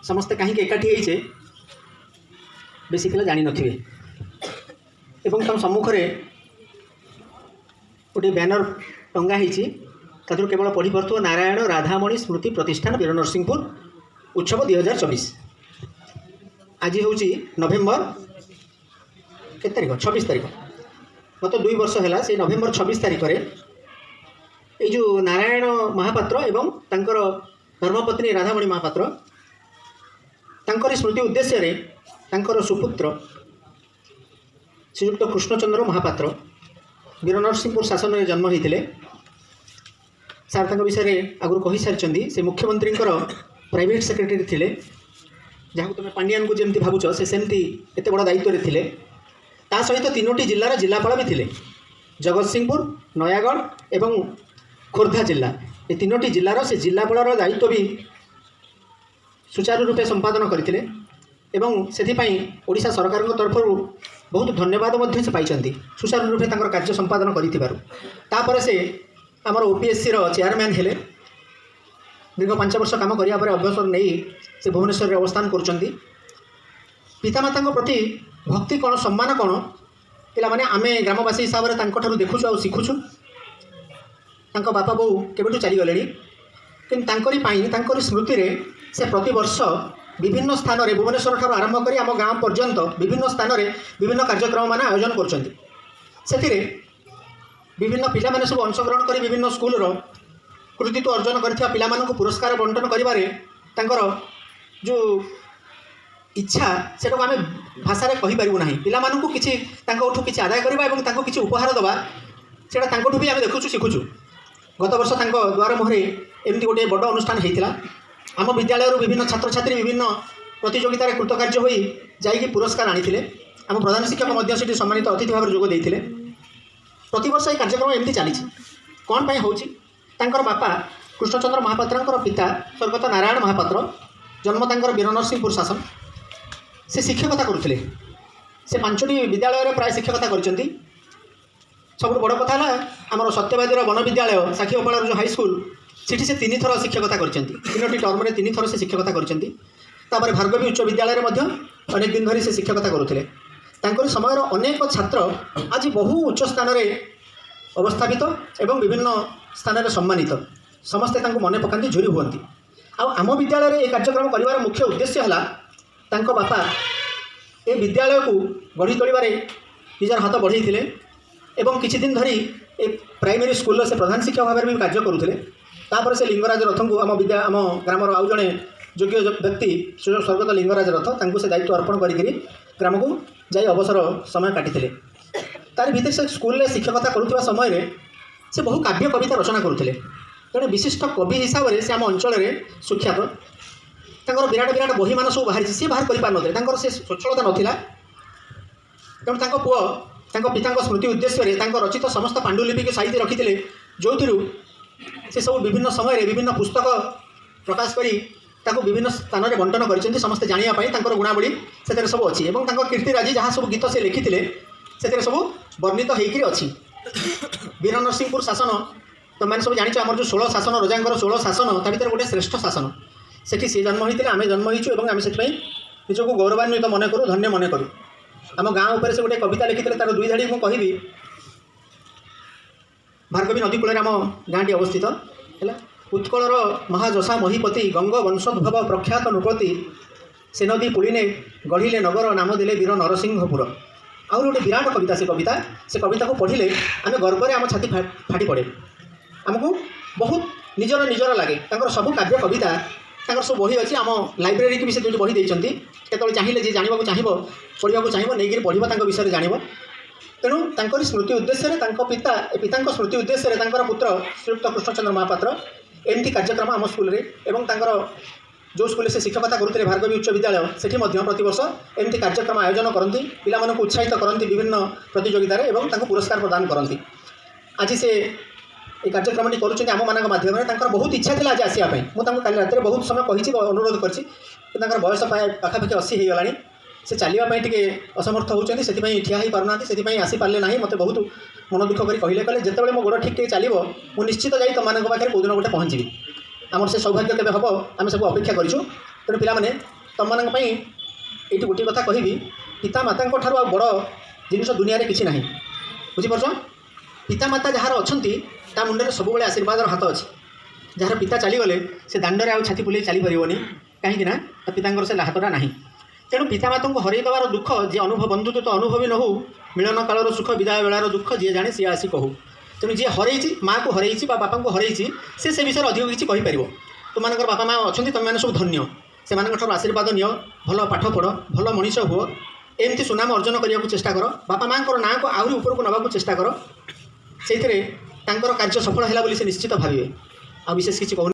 ସମସ୍ତେ କାହିଁକି ଏକାଠି ହେଇଛେ ବେଶୀ ପିଲା ଜାଣିନଥିବେ ଏବଂ ତମ ସମ୍ମୁଖରେ ଗୋଟିଏ ବ୍ୟାନର ଟଙ୍ଗା ହେଇଛି, ତା ଦେହରୁ କେବଳ ପଢ଼ିପାରୁଥିବ ନାରାୟଣ ରାଧାମଣି ସ୍ମୃତି ପ୍ରତିଷ୍ଠାନ ବୀର ନରସିଂହପୁର ଉତ୍ସବ 2024। ଆଜି ହେଉଛି ନଭେମ୍ବର କେତେ ତାରିଖ? 26 ତାରିଖ। ଗତ 2 ବର୍ଷ ହେଲା ସେଇ ନଭେମ୍ବର 26 ତାରିଖରେ ଏଇ ଯେଉଁ ନାରାୟଣ ମହାପାତ୍ର ଏବଂ ତାଙ୍କର ଧର୍ମପତ୍ନୀ ରାଧାମଣି ମହାପାତ୍ର ତାଙ୍କରି ସ୍ମୃତି ଉଦ୍ଦେଶ୍ୟରେ ତାଙ୍କର ସୁପୁତ୍ର ଶ୍ରୀଯୁକ୍ତ କୃଷ୍ଣଚନ୍ଦ୍ର ମହାପାତ୍ର ବୀର ନରସିଂହପୁର ଶାସନରେ ଜନ୍ମ ହୋଇଥିଲେ। ସାର୍ ତାଙ୍କ ବିଷୟରେ ଆଗରୁ କହିସାରିଛନ୍ତି। ସେ ମୁଖ୍ୟମନ୍ତ୍ରୀଙ୍କର ପ୍ରାଇଭେଟ୍ ସେକ୍ରେଟାରୀ ଥିଲେ, ଯାହାକୁ ତୁମେ ପାଣ୍ଡିଆନକୁ ଯେମିତି ଭାବୁଛ ସେ ସେମିତି ଏତେ ବଡ଼ ଦାୟିତ୍ୱରେ ଥିଲେ। ତା ସହିତ 3ଟି ଜିଲ୍ଲାର ଜିଲ୍ଲାପାଳ ବି ଥିଲେ, ଜଗତସିଂହପୁର, ନୟାଗଡ଼ ଏବଂ ଖୋର୍ଦ୍ଧା ଜିଲ୍ଲା। ଏ 3ଟି ଜିଲ୍ଲାର ସେ ଜିଲ୍ଲାପାଳର ଦାୟିତ୍ୱ ବି ସୁଚାରୁ ରୂପେ ସମ୍ପାଦନ କରିଥିଲେ ଏବଂ ସେଥିପାଇଁ ଓଡ଼ିଶା ସରକାରଙ୍କ ତରଫରୁ ବହୁତ ଧନ୍ୟବାଦ ମଧ୍ୟ ସେ ପାଇଛନ୍ତି ସୁଚାରୁ ରୂପେ ତାଙ୍କର କାର୍ଯ୍ୟ ସମ୍ପାଦନ କରିଥିବାରୁ। ତାପରେ ସେ ଆମର ଓପିଏସ୍ସିର ଚେୟାରମ୍ୟାନ୍ ହେଲେ। ଦୀର୍ଘ 5 ବର୍ଷ କାମ କରିବା ପରେ ଅବସର ନେଇ ସେ ଭୁବନେଶ୍ୱରରେ ଅବସ୍ଥାନ କରୁଛନ୍ତି। ପିତାମାତାଙ୍କ ପ୍ରତି ଭକ୍ତି କ'ଣ, ସମ୍ମାନ କ'ଣ, ପିଲାମାନେ ଆମେ ଗ୍ରାମବାସୀ ହିସାବରେ ତାଙ୍କଠାରୁ ଦେଖୁଛୁ ଆଉ ଶିଖୁଛୁ। ତାଙ୍କ ବାପା ବୋଉ କେବେଠୁ ଚାଲିଗଲେଣି, କିନ୍ତୁ ତାଙ୍କରି ପାଇଁ ତାଙ୍କରି ସ୍ମୃତିରେ ସେ ପ୍ରତିବର୍ଷ ବିଭିନ୍ନ ସ୍ଥାନରେ ଭୁବନେଶ୍ୱର ଠାରୁ ଆରମ୍ଭ କରି ଆମ ଗାଁ ପର୍ଯ୍ୟନ୍ତ ବିଭିନ୍ନ ସ୍ଥାନରେ ବିଭିନ୍ନ କାର୍ଯ୍ୟକ୍ରମମାନ ଆୟୋଜନ କରୁଛନ୍ତି। ସେଥିରେ ବିଭିନ୍ନ ପିଲାମାନେ ସବୁ ଅଂଶଗ୍ରହଣ କରି ବିଭିନ୍ନ ସ୍କୁଲର କୃତିତ୍ୱ ଅର୍ଜନ କରିଥିବା ପିଲାମାନଙ୍କୁ ପୁରସ୍କାର ବଣ୍ଟନ କରିବାରେ ତାଙ୍କର ଯେଉଁ ଇଚ୍ଛା ସେଟାକୁ ଆମେ ଭାଷାରେ କହିପାରିବୁ ନାହିଁ। ପିଲାମାନଙ୍କୁ କିଛି ତାଙ୍କଠୁ କିଛି ଆଦାୟ କରିବା ଏବଂ ତାଙ୍କୁ କିଛି ଉପହାର ଦେବା, ସେଇଟା ତାଙ୍କଠୁ ବି ଆମେ ଦେଖୁଛୁ, ଶିଖୁଛୁ। ଗତ ବର୍ଷ ତାଙ୍କ ଦୁଆର ମୁହଁରେ ଏମିତି ଗୋଟିଏ ବଡ଼ ଅନୁଷ୍ଠାନ ହେଇଥିଲା। ଆମ ବିଦ୍ୟାଳୟରୁ ବିଭିନ୍ନ ଛାତ୍ରଛାତ୍ରୀ ବିଭିନ୍ନ ପ୍ରତିଯୋଗିତାରେ କୃତକାର୍ଯ୍ୟ ହୋଇ ଯାଇକି ପୁରସ୍କାର ଆଣିଥିଲେ। ଆମ ପ୍ରଧାନ ଶିକ୍ଷକ ମଧ୍ୟ ସେଠି ସମ୍ମାନିତ ଅତିଥି ଭାବରେ ଯୋଗ ଦେଇଥିଲେ। ପ୍ରତିବର୍ଷ ଏହି କାର୍ଯ୍ୟକ୍ରମ ଏମିତି ଚାଲିଛି। କ'ଣ ପାଇଁ ହେଉଛି? ତାଙ୍କର ବାପା କୃଷ୍ଣଚନ୍ଦ୍ର ମହାପାତ୍ରଙ୍କର ପିତା ସ୍ୱର୍ଗତ ନାରାୟଣ ମହାପାତ୍ର, ଜନ୍ମ ତାଙ୍କର ବୀର ନରସିଂହପୁର ଶାସନ। ସେ ଶିକ୍ଷକତା କରୁଥିଲେ। ସେ 5ଟି ବିଦ୍ୟାଳୟରେ ପ୍ରାୟ ଶିକ୍ଷକତା କରିଛନ୍ତି। ସବୁଠୁ ବଡ଼ କଥା ହେଲା ଆମର ସତ୍ୟବାଦୀର ବନ ବିଦ୍ୟାଳୟ ସାକ୍ଷୀଗୋପାଳର ଯେଉଁ ହାଇସ୍କୁଲ, ସେଠି ସେ 3 ଥର ଶିକ୍ଷକତା କରିଛନ୍ତି। 3ଟି ଟର୍ମରେ 3 ଥର ସେ ଶିକ୍ଷକତା କରିଛନ୍ତି। ତାପରେ ଭାର୍ଗବୀ ଉଚ୍ଚ ବିଦ୍ୟାଳୟରେ ମଧ୍ୟ ଅନେକ ଦିନ ଧରି ସେ ଶିକ୍ଷକତା କରୁଥିଲେ। ତାଙ୍କର ସମୟର ଅନେକ ଛାତ୍ର ଆଜି ବହୁ ଉଚ୍ଚ ସ୍ଥାନରେ ଅବସ୍ଥାପିତ ଏବଂ ବିଭିନ୍ନ ସ୍ଥାନରେ ସମ୍ମାନିତ। ସମସ୍ତେ ତାଙ୍କୁ ମନେ ପକାନ୍ତି, ଝୁରି ହୁଅନ୍ତି। ଆଉ ଆମ ବିଦ୍ୟାଳୟରେ ଏ କାର୍ଯ୍ୟକ୍ରମ କରିବାର ମୁଖ୍ୟ ଉଦ୍ଦେଶ୍ୟ ହେଲା ତାଙ୍କ ବାପା ଏ ବିଦ୍ୟାଳୟକୁ ଗଢ଼ି ତୋଳିବାରେ ନିଜର ହାତ ବଢ଼େଇଥିଲେ ଏବଂ କିଛି ଦିନ ଧରି ଏ ପ୍ରାଇମେରୀ ସ୍କୁଲର ସେ ପ୍ରଧାନ ଶିକ୍ଷକ ଭାବରେ ବି କାର୍ଯ୍ୟ କରୁଥିଲେ। ତାପରେ ସେ ଲିଙ୍ଗରାଜ ରଥଙ୍କୁ ଆମ ଗ୍ରାମର ଆଉ ଜଣେ ଯୋଗ୍ୟ ବ୍ୟକ୍ତି ସ୍ୱର୍ଗତ ଲିଙ୍ଗରାଜ ରଥ, ତାଙ୍କୁ ସେ ଦାୟିତ୍ୱ ଅର୍ପଣ କରିକିରି ଗ୍ରାମକୁ ଯାଇ ଅବସର ସମୟ କାଟିଥିଲେ। ତାରି ଭିତରେ ସେ ସ୍କୁଲରେ ଶିକ୍ଷକତା କରୁଥିବା ସମୟରେ ସେ ବହୁ କାବ୍ୟ କବିତା ରଚନା କରୁଥିଲେ। ଜଣେ ବିଶିଷ୍ଟ କବି ହିସାବରେ ସେ ଆମ ଅଞ୍ଚଳରେ ସୁଖ୍ୟାତ। ତାଙ୍କର ବିରାଟ ବିରାଟ ବହିମାନ ସବୁ ବାହାରିଛି, ସିଏ ବାହାର କରିପାରୁନଥିଲେ, ତାଙ୍କର ସେ ସ୍ୱଚ୍ଛଳତା ନଥିଲା। ତେଣୁ ତାଙ୍କ ପୁଅ ତାଙ୍କ ପିତାଙ୍କ ସ୍ମୃତି ଉଦ୍ଦେଶ୍ୟରେ ତାଙ୍କ ରଚିତ ସମସ୍ତ ପାଣ୍ଡୁଲିପିକୁ ସାଇତି ରଖିଥିଲେ, ଯେଉଁଥିରୁ ସେ ସବୁ ବିଭିନ୍ନ ସମୟରେ ବିଭିନ୍ନ ପୁସ୍ତକ ପ୍ରକାଶ କରି ତାକୁ ବିଭିନ୍ନ ସ୍ଥାନରେ ବଣ୍ଟନ କରିଛନ୍ତି ସମସ୍ତେ ଜାଣିବା ପାଇଁ। ତାଙ୍କର ଗୁଣାବଳୀ ସେଥିରେ ସବୁ ଅଛି ଏବଂ ତାଙ୍କ କୀର୍ତ୍ତିରାଜି ଯାହା ସବୁ ଗୀତ ସେ ଲେଖିଥିଲେ ସେଥିରେ ସବୁ ବର୍ଣ୍ଣିତ ହେଇକିରି ଅଛି। ବୀର ନରସିଂହପୁର ଶାସନ ତୁମେମାନେ ସବୁ ଜାଣିଛ, ଆମର ଯେଉଁ 16 ଶାସନ, ରଜାଙ୍କର 16 ଶାସନ, ତା ଭିତରେ ଗୋଟେ ଶ୍ରେଷ୍ଠ ଶାସନ। ସେଠି ସିଏ ଜନ୍ମ ହୋଇଥିଲେ, ଆମେ ଜନ୍ମ ହେଇଛୁ ଏବଂ ଆମେ ସେଥିପାଇଁ ନିଜକୁ ଗୌରବାନ୍ୱିତ ମନେ କରୁ, ଧନ୍ୟ ମନେ କରୁ। ଆମ ଗାଁ ଉପରେ ସେ ଗୋଟେ କବିତା ଲେଖିଥିଲେ, ତାର 2 ଧାଡ଼ି ମୁଁ କହିବି। ଭାର୍ଗବୀ ନଦୀ କୂଳରେ ଆମ ଗାଁଟି ଅବସ୍ଥିତ ହେଲା। ଉତ୍କଳର ମହାଯଶା ମହିପତି ଗଙ୍ଗ ବଂଶୋଦ୍ଭବ ପ୍ରଖ୍ୟାତ ନୃପତି, ସେ ନଦୀ ପୁଳିନେ ଗଢ଼ିଲେ ନଗର, ନାମ ଦେଲେ ବୀର ନରସିଂହପୁର। ଆହୁରି ଗୋଟେ ବିରାଟ କବିତା, ସେ କବିତା, ସେ କବିତାକୁ ପଢ଼ିଲେ ଆମେ ଗର୍ବରେ ଆମ ଛାତି ଫାଟି ପଡ଼େ, ଆମକୁ ବହୁତ ନିଜର ନିଜର ଲାଗେ। ତାଙ୍କର ସବୁ କାବ୍ୟ କବିତା, ତାଙ୍କର ସବୁ ବହି ଅଛି। ଆମ ଲାଇବ୍ରେରୀକି ବି ସେ 2ଟି ବହି ଦେଇଛନ୍ତି। କେତେବେଳେ ଚାହିଁଲେ ଯିଏ ଜାଣିବାକୁ ଚାହିଁବ, ପଢ଼ିବାକୁ ଚାହିଁବ, ନେଇକିରି ପଢ଼ିବ, ତାଙ୍କ ବିଷୟରେ ଜାଣିବ। ତେଣୁ ତାଙ୍କରି ସ୍ମୃତି ଉଦ୍ଦେଶ୍ୟରେ, ତାଙ୍କ ପିତାଙ୍କ ସ୍ମୃତି ଉଦ୍ଦେଶ୍ୟରେ ତାଙ୍କର ପୁତ୍ର ଶ୍ରୀଯୁକ୍ତ କୃଷ୍ଣଚନ୍ଦ୍ର ମହାପାତ୍ର ଏମିତି କାର୍ଯ୍ୟକ୍ରମ ଆମ ସ୍କୁଲରେ ଏବଂ ତାଙ୍କର ଯେଉଁ ସ୍କୁଲରେ ସେ ଶିକ୍ଷକତା କରୁଥିଲେ ଭାର୍ଗବୀ ଉଚ୍ଚ ବିଦ୍ୟାଳୟ, ସେଠି ମଧ୍ୟ ପ୍ରତିବର୍ଷ ଏମିତି କାର୍ଯ୍ୟକ୍ରମ ଆୟୋଜନ କରନ୍ତି, ପିଲାମାନଙ୍କୁ ଉତ୍ସାହିତ କରନ୍ତି ବିଭିନ୍ନ ପ୍ରତିଯୋଗିତାରେ ଏବଂ ତାଙ୍କୁ ପୁରସ୍କାର ପ୍ରଦାନ କରନ୍ତି। ଆଜି ସେ এই କାର୍ଯ୍ୟକ୍ରମଟି କରୁଛନ୍ତି ଆମମାନଙ୍କ ମାଧ୍ୟମରେ। ତାଙ୍କର ବହୁତ ଇଚ୍ଛା ଥିଲା ଆଜି ଆସିବା ପାଇଁ। ମୁଁ ତାଙ୍କୁ କାଲି ରାତିରେ ବହୁତ ସମୟ କହିଛି, ଅନୁରୋଧ କରିଛି, କିନ୍ତୁ ତାଙ୍କର ବୟସ ପ୍ରାୟ ପାଖାପାଖି 80 ହେଇଗଲାଣି। ସେ ଚାଲିବା ପାଇଁ ଟିକେ ଅସମର୍ଥ ହେଉଛନ୍ତି, ସେଥିପାଇଁ ଠିଆ ହେଇପାରୁନାହାନ୍ତି, ସେଥିପାଇଁ ଆସିପାରିଲେ ନାହିଁ। ମୋତେ ବହୁତ ମନ ଦୁଃଖ କରି କହିଲେ, କହିଲେ ଯେତେବେଳେ ମୋ ଗୋଡ଼ ଠିକ୍ ଟିକେ ଚାଲିବ ମୁଁ ନିଶ୍ଚିତ ଯାଇ ତୁମମାନଙ୍କ ପାଖରେ କେଉଁଦିନ ଗୋଟେ ପହଞ୍ଚିବି। ଆମର ସେ ସୌଭାଗ୍ୟ କେବେ ହେବ ଆମେ ସବୁ ଅପେକ୍ଷା କରିଛୁ। ତେଣୁ ପିଲାମାନେ, ତୁମମାନଙ୍କ ପାଇଁ ଏଇଠି ଗୋଟିଏ କଥା କହିବି, ପିତାମାତାଙ୍କ ଠାରୁ ଆଉ ବଡ଼ ଜିନିଷ ଦୁନିଆରେ କିଛି ନାହିଁ। ବୁଝିପାରୁଛ? ପିତାମାତା ଯାହାର ଅଛନ୍ତି, ତା ମୁଣ୍ଡରେ ସବୁବେଳେ ଆଶୀର୍ବାଦର ହାତ ଅଛି। ଯାହାର ପିତା ଚାଲିଗଲେ, ସେ ଦାଣ୍ଡରେ ଆଉ ଛାତି ଫୁଲେଇ ଚାଲିପାରିବନି। କାହିଁକି ନା ତା ପିତାଙ୍କର ସେ ହାତଟା ନାହିଁ। ତେଣୁ ପିତାମାତାଙ୍କୁ ହରେଇ ଦେବାର ଦୁଃଖ ଯିଏ ଅନୁଭବ, ବନ୍ଧୁ ତ ଅନୁଭବି ନହୁ, ମିଳନ କାଳର ସୁଖ ବିଦାୟ ବେଳାର ଦୁଃଖ ଯିଏ ଜାଣେ ସିଏ ଆସି କହୁ। ତେଣୁ ଯିଏ ହରେଇଛି, ମାଆକୁ ହରେଇଛି ବା ବାପାଙ୍କୁ ହରେଇଛି, ସେ ସେ ବିଷୟରେ ଅଧିକ କିଛି କହିପାରିବ। ତୁମମାନଙ୍କର ବାପା ମା ଅଛନ୍ତି, ତୁମେମାନେ ସବୁ ଧନ୍ୟ। ସେମାନଙ୍କ ଠାରୁ ଆଶୀର୍ବାଦ ନିଅ, ଭଲ ପାଠ ପଢ଼, ଭଲ ମଣିଷ ହୁଅ, ଏମିତି ସୁନାମ ଅର୍ଜନ କରିବାକୁ ଚେଷ୍ଟା କର, ବାପା ମାଆଙ୍କର ନାଁକୁ ଆହୁରି ଉପରକୁ ନେବାକୁ ଚେଷ୍ଟା କର। ସେଇଥିରେ ତାଙ୍କର କାର୍ଯ୍ୟ ସଫଳ ହେଲା ବୋଲି ସେ ନିଶ୍ଚିତ ଭାବିବେ। ଆଉ ବିଶେଷ କିଛି କହୁନି।